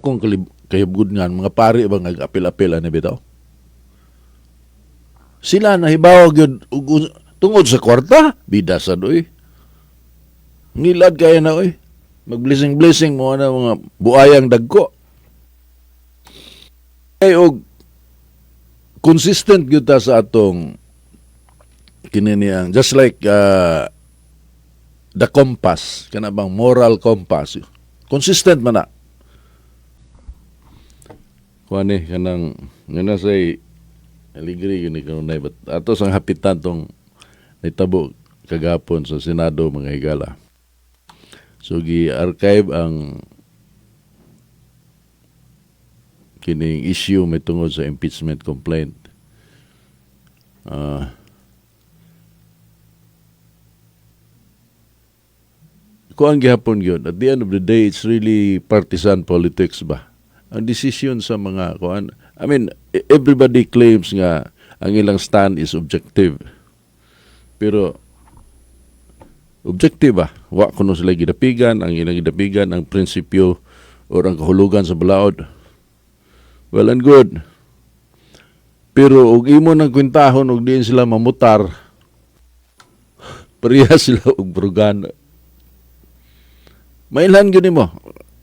Akong kahibgod nga mga pari ba nga apil-apil ani bitaw. Sila nahibaw gyud tungod sa kwarta, bida sad oy. Ngilad kaya na oy. Mag-blessing blessing mo na mga buayang dagko. Kay og consistent gyud ta sa atong kini niyang just like the compass, kana bang moral compass. Consistent man na. Kuan ni kanang nga say aligri yun ni kanunay, but ato sang hapitan tong nitabo kagapon sa Senado, mga higala. So gi-archive ang kining issue may tungod sa impeachment complaint. Kuan gihapon gyud, at the end of the day, it's really partisan politics ba. Ang decision sa mga kuan, I mean, everybody claims nga ang ilang stand is objective. Pero objective ba? Wa kuno sila gidapigan, ang ilang gidapigan ang prinsipyo or ang kahulugan sa balaod. Well and good. Pero og imo nang kwentahon og diin sila mamutar, pareha sila og brugan. Mailhan gyud nimo.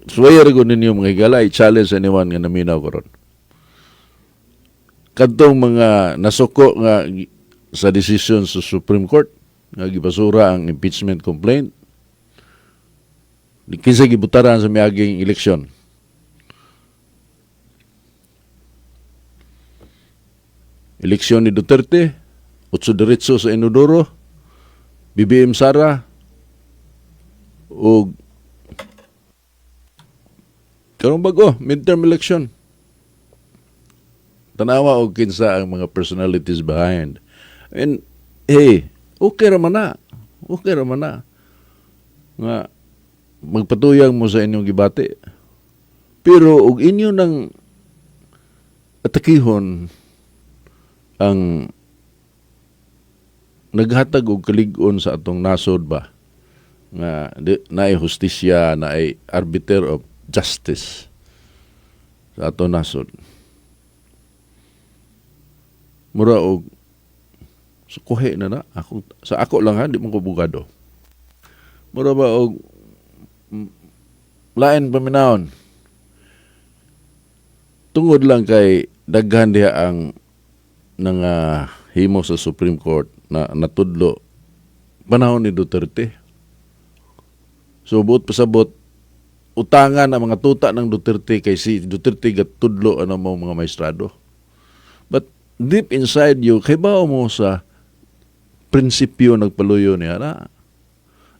Swear gyud ninyo, mga higala, i-challenge anyone nga naminaw karon. Kadtong mga nasuko nga sa decision sa Supreme Court nga gibasura ang impeachment complaint. Kinsa gibutaran sa miaging eleksyon? Eleksyon ni Duterte, otso diretso sa inodoro, BBM Sara, og karong bago, midterm election. Tanawa og kinsa ang mga personalities behind. And hey, okay ra man na. Okay ra man na. Nga magpatuyang mo sa inyong gibati. Pero og inyo nang atakihon ang naghatag og kalig-on sa atong nasod ba nga di, naay hustisya, naay arbiter of justice sa atong nasod. Mura og sa kuhi na na ako, sa ako lang ha, di mo ko bugado. Mura ba og lain paminawon tungod lang kay daghan diha ang nanga himo sa Supreme Court na natudlo panahon ni Duterte. So buot pasabot utangan ang mga tuta ng Duterte kay si Duterte gatudlo ano mo mga maestrado. But deep inside you, kay bao mo sa prinsipyo nagpaluyo niya na.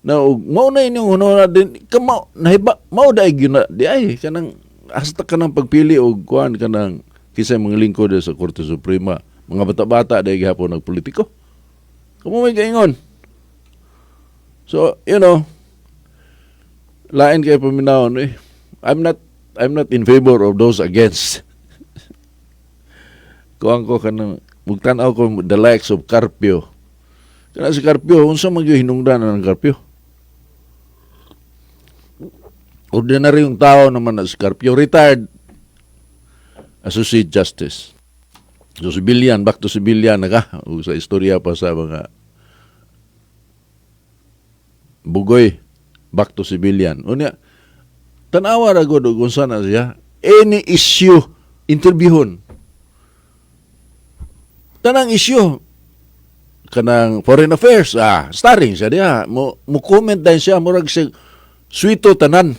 Na og mao na inyong hunona din kamo nahiba mao dai gyud na di ay kanang hasta kanang pagpili og kuan kanang kisay mga lingkod sa Korte Suprema, mga bata-bata dai gihapon nagpolitiko. Kamo may gaingon. So, lain kay paminawon eh. I'm not in favor of those against. Kuan ko kanang mugtan-aw ko the likes of Carpio. Kana si Carpio, unsa man gyud hinungdan ng Carpio? Ordinary yung tao naman na si Carpio, retired associate justice. So civilian, back to civilian na ka. O sa istorya pa sa mga bugoy, back to civilian. Unya, tanawa ra gud og unsa na siya. Any issue, interviewon. Tanang issue, kanang foreign affairs, starring siya diha. Mo comment din siya, murag siya, swito tanan.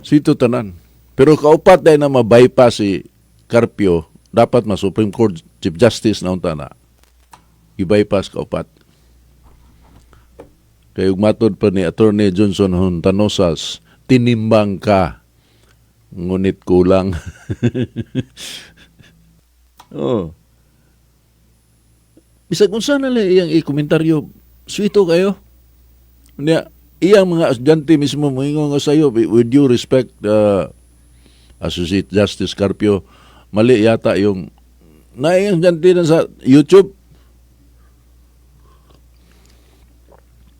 Swito tanan. Pero kaupat dahil na ma-bypass si Carpio, dapat ma Supreme Court Chief Justice na unta na. I-bypass kaupat. Kay ug matod pa ni Attorney Johnson Hontanosas, tinimbang ka, ngunit kulang. Oh. Bisag unsa na lang iyang i-komentaryo, swito kayo. Niya, iyang mga estudyante mismo moingon nga sayo, with due respect, Associate Justice Carpio, mali yata yung na iyang estudyante na sa YouTube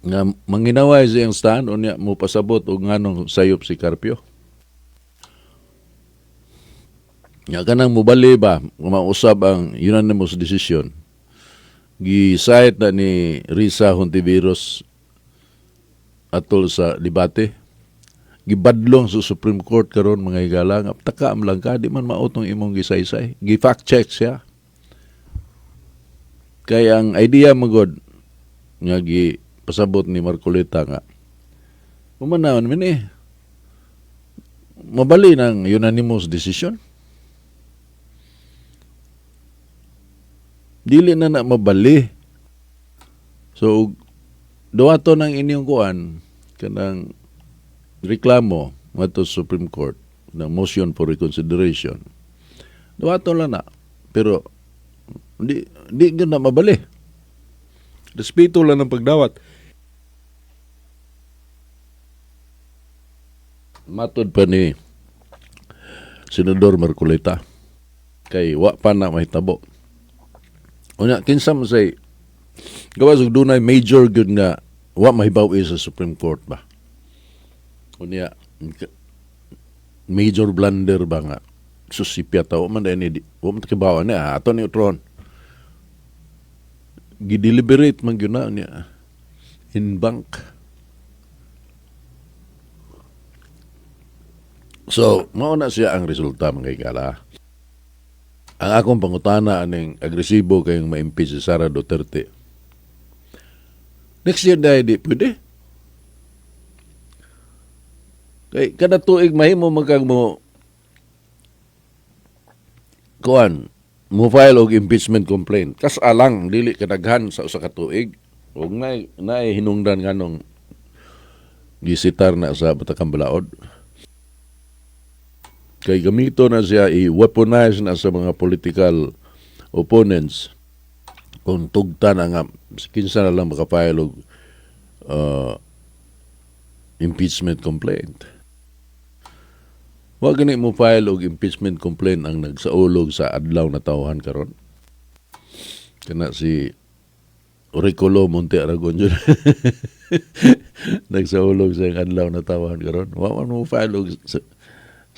nga manginaway sa iyang stand, unya mo pasabot og nganong sayop si Carpio. Nga kanang mubali ba, mausab ang unanimous decision. Gi-cite na ni Risa Hontiveros atol sa debate. Gibadlong sa Supreme Court karon, mga higala, nga taka lang ka, di man mao tong imong gisaysay. Gi-fact check siya. Kay ang idea magod nga gi pasabot ni Marcoleta nga humanaon min eh mabali ng unanimous decision. Dili na na mabali. So duwato ng inyong kuan kanang reklamo ngadto sa Supreme Court ng motion for reconsideration. Duwato lang na. Pero di gyud na mabali. Respeto lang ng pagdawat. Matod pa ni Senador Marcoleta kay wa pa na mahitabo. Unya kinsa man say gawas og dunay major gyud nga wa mahibaw sa Supreme Court ba. Unya major blunder ba nga susipya ta man dai ni wa man kibaw ni ato ni utron. Gideliberate man gyud na niya in bank. So, mao na siya ang resulta, mga higala. Ang akong pangutana aning agresibo kayong ma-impeach si Sara Duterte. Next year dahil di pwede. Kay kada tuig mahimo man kag mo kuan mo file og impeachment complaint. Kas alang dili kadaghan sa usa ka tuig ug naay hinungdan nganong gisitar na sa Batakang Balaod. Kay gamito na siya, i-weaponize na sa mga political opponents kung tugta na nga kinsa na lang makafile og impeachment complaint. Wa gani mo file og impeachment complaint ang nagsaulog sa adlaw na tawhan karon. Kana si Recolo Monte Aragon yun. Nagsaulog sa adlaw na tawhan karon. Wa man mo file og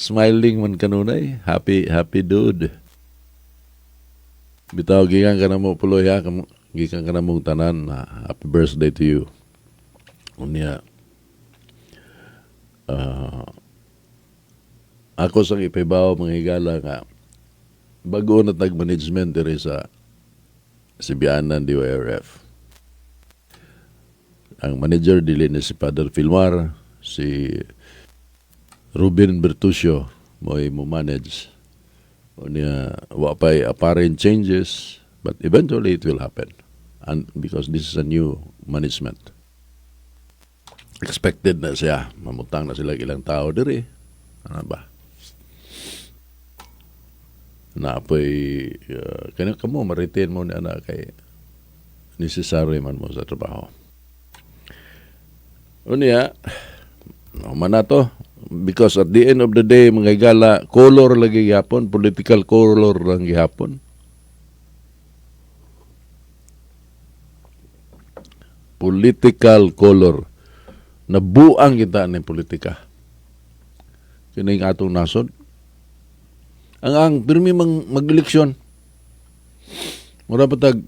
smiling man kanunay, happy happy dude. Bitaw gikan ka na mo puloy ha, gikan ka na mong tanan, happy birthday to you. Unya ako sang ipahibaw, mga higala, nga bago na tag management diri sa Sibianan DYRF. Ang manager dili ni si Father Filmar, si Ruben Bertucio mo'y mo manage. Unya wa pa'y apparent changes, but eventually it will happen. And because this is a new management. Expected na siya, mamutang na sila ilang tao diri. Ano ba? Naapoy kani kamo ma-retain mo ni ana kay necessary man mo sa trabaho. Unya, man na to because at the end of the day, mga higala, color lagi gihapon, political color lang gihapon. Political color. Nabuang kita ni politika. Kining atong nasod. Ang pirmi mang mag-eleksyon. Mura pa tag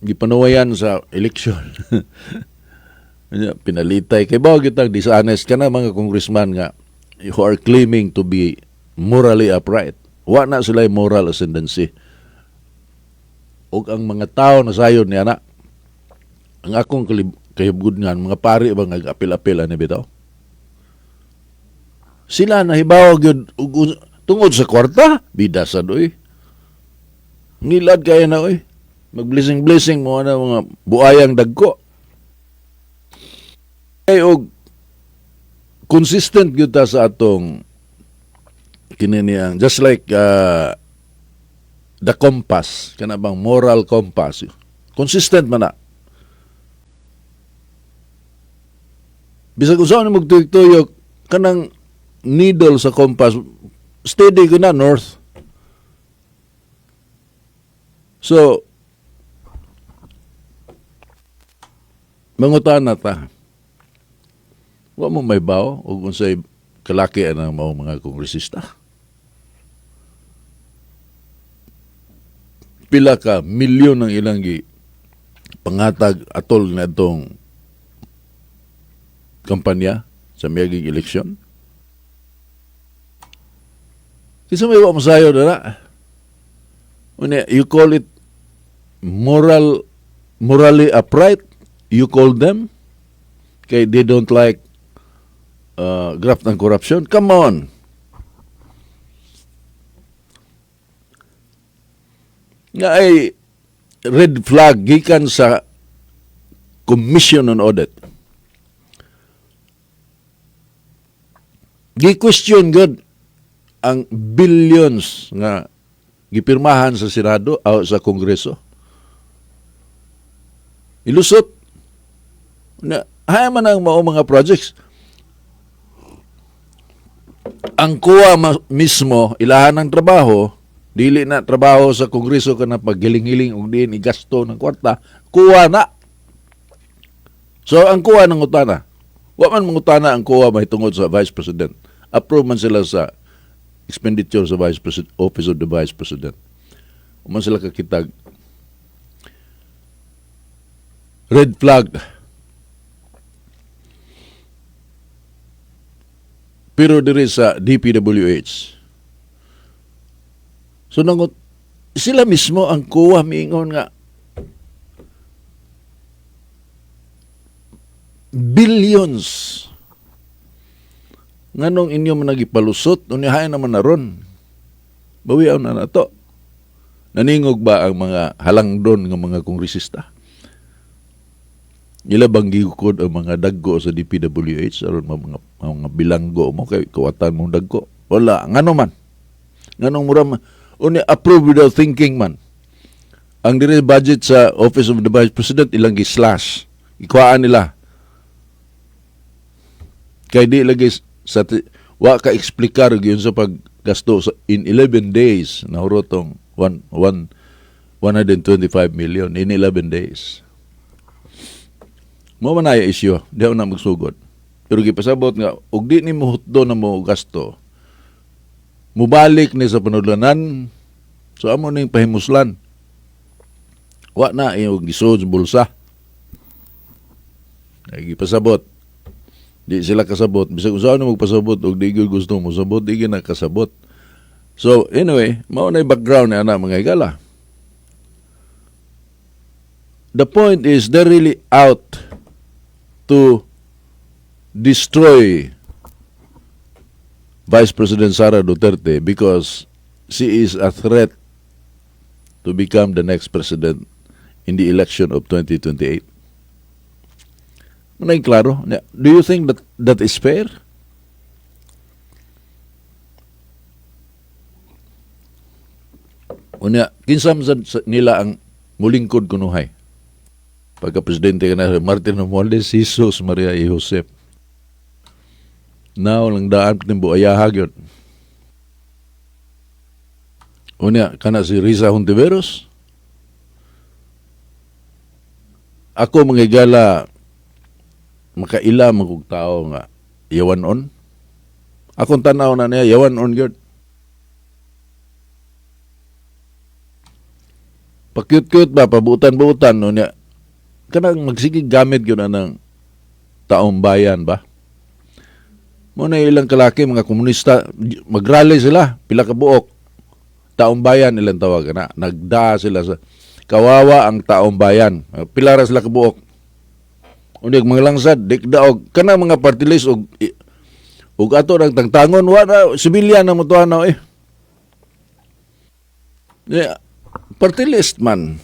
gipanuwayan sa eleksyon. Pinalitay kay ba kitag dishonest ka na mga congressman nga who are claiming to be morally upright. Wa na sila moral ascendancy. Ug ang mga tao na sayon niya na ang akong kahibgod nga mga pari ba nga apil-apil ani bitaw. Sila nahibaw gyud tungod sa kwarta, bida sa doy. Ngilad kaya na oy. Mag-blessing blessing mo na mga buayang dagko. Kay og consistent gyud ta sa atong kini niyang just like the compass, kana bang moral compass, consistent man na. Bisag unsa ni magtuyok-tuyok kanang needle sa compass, steady ko na north. So mangutan na ta. Wa mo may bawo og unsay kalaki ang mao mga kongresista. Pila ka milyon ang ilang gi pangatag atol na itong kampanya sa miaging eleksyon. Kinsa may wa mosayo na? Unya, you call it morally upright? You call them? Kay they don't like graft and corruption? Come on. Nga ay red flag gikan sa Commission on Audit. Gi-question gud ang billions nga gipirmahan sa Senado o sa Kongreso. Ilusot. Na, hay man ang mao mga projects. Ang COA mismo, ilahan ng trabaho, dili na trabaho sa Kongreso ka na paghiling-hiling og diin igasto ng kwarta, COA na. So ang COA ng utana. Wa man mangutana ang COA mahitungod sa Vice President. Approve man sila sa expenditure sa Vice President, Office of the Vice President. Wa man sila kakitag. Red flag. Pero diri sa DPWH. So nangot sila mismo ang COA miingon nga billions nganong inyo man nagipalusot, unihain naman na ron. Bawiaw na nato. Naningog ba ang mga halangdon ng mga kongresista? Ila bang gigukod ang mga daggo sa DPWH aron mga bilanggo mo kay kuwatan mong dagko? Wala, ngano man? Nganong mura man? Uni approve without thinking man. Ang diri budget sa Office of the Vice President ilang gi-slash. Ikuhaan nila. Kay di lagi sa wa ka eksplikar gyud sa paggasto sa in 11 days nahurotong 125 million in 11 days. Mo man ay issue, di ako na magsugod. Pero gipasabot nga og di nimo hutdo na mo gasto, mubalik ni sa panudlanan, so amo ning pahimuslan. Wa na iyong gisod sa bulsa. Ay, gipasabot. Di sila kasabot. Bisag unsa na magpasabot og di gyud gusto mo sabot, di gyud nakasabot. So anyway, mao na background ni ana, mga higala. The point is they're really out to destroy Vice President Sara Duterte because she is a threat to become the next president in the election of 2028. Manay klaro. Do you think that that is fair? Unya, kinsa man sad nila ang mulingkod kunuhay? Pagka presidente ka na, Martin Romualdez, Jesus, Maria y Josep. Now, lang daan timbo ayahag yun. Unya, kana si Risa Hontiveros. Ako, mga higala, makaila man kog tao nga yawan on. Akong tanaw na niya, yawan on gyud. Pakyut-kyut ba, pabutan-butan, no niya. Kanang magsigig gamit gyud anang taong bayan ba? Muna ilang kalaki, mga komunista, magrally sila, pila ka buok. Taong bayan ilang tawag na. Nagdaa sila sa kawawa ang taong bayan. Pila ra sila kabuok. Unya mga langsad, dikdaog kanang mga party list og ato nang tangtangon wa na sibilyan na motuan na eh. Yeah, party list man.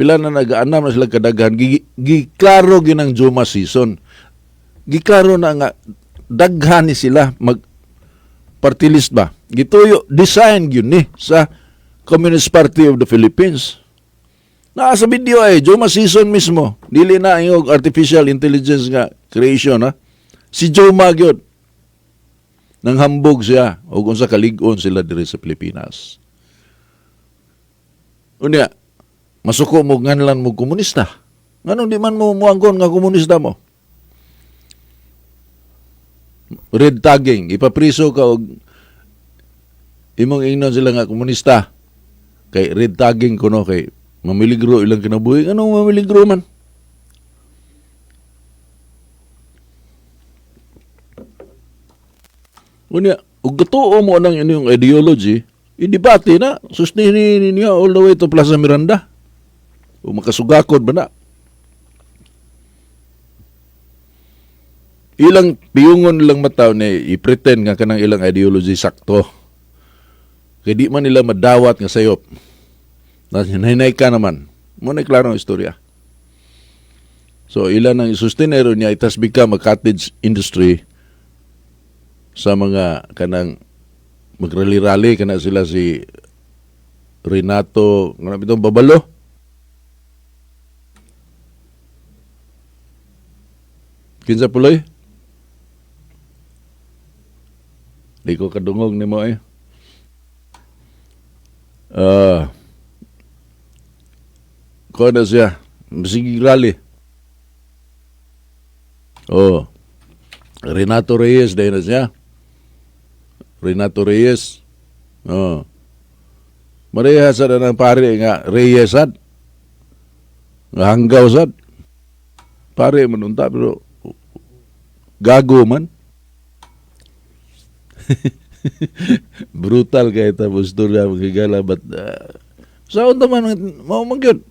Pila na nagaanam na sila kadaghan, giklaro gyud ang Joma Sison. Giklaro na nga daghan ni sila mag party list ba. Gituyo design gyud ni sa Communist Party of the Philippines. Naa sa video ay Joma Sison mismo. Dili na yung artificial intelligence nga creation ha. Si Joma gyud. Nang hambog siya og unsa kalig-on sila diri sa Pilipinas. Unya, masuko mo nganlan mo komunista. Nganong di man mo muangkon nga komunista mo? Red tagging, ipapriso ka og imong ingnon sila nga komunista. Kay red tagging kuno kay mamiligro ilang kinabuhi. Anong mamiligro man? Unya, ug gatuo mo nang inyong ideology, idebate na, sustinin niya all the way to Plaza Miranda. O makasugakod ba na? Ilang piyungon lang mataw ni i-pretend nga kanang ilang ideology sakto. Kay di man nila madawat nga sayop. Nahinay ka naman. Mo na klarong istorya. So ilan ang sustenero niya, it has become a cottage industry sa mga kanang magrali-rally kana sila si Renato nga bitong babalo. Kinsa puloy? Di ko kadungog nimo eh. Ah. Kuha na siya. Sige rally. Oh. Renato Reyes dahil na siya. Renato Reyes. Oh. Mareha sa na ng pare nga Reyes sad. Nga hanggaw sad. Pare man unta pero gago man. Brutal kay tapos istorya mga but sa unta man mao man gyud.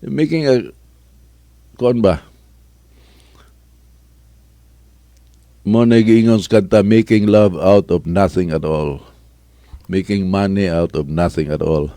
Making a kuan ba? Mo na giingon sa kanta, making love out of nothing at all. Making money out of nothing at all.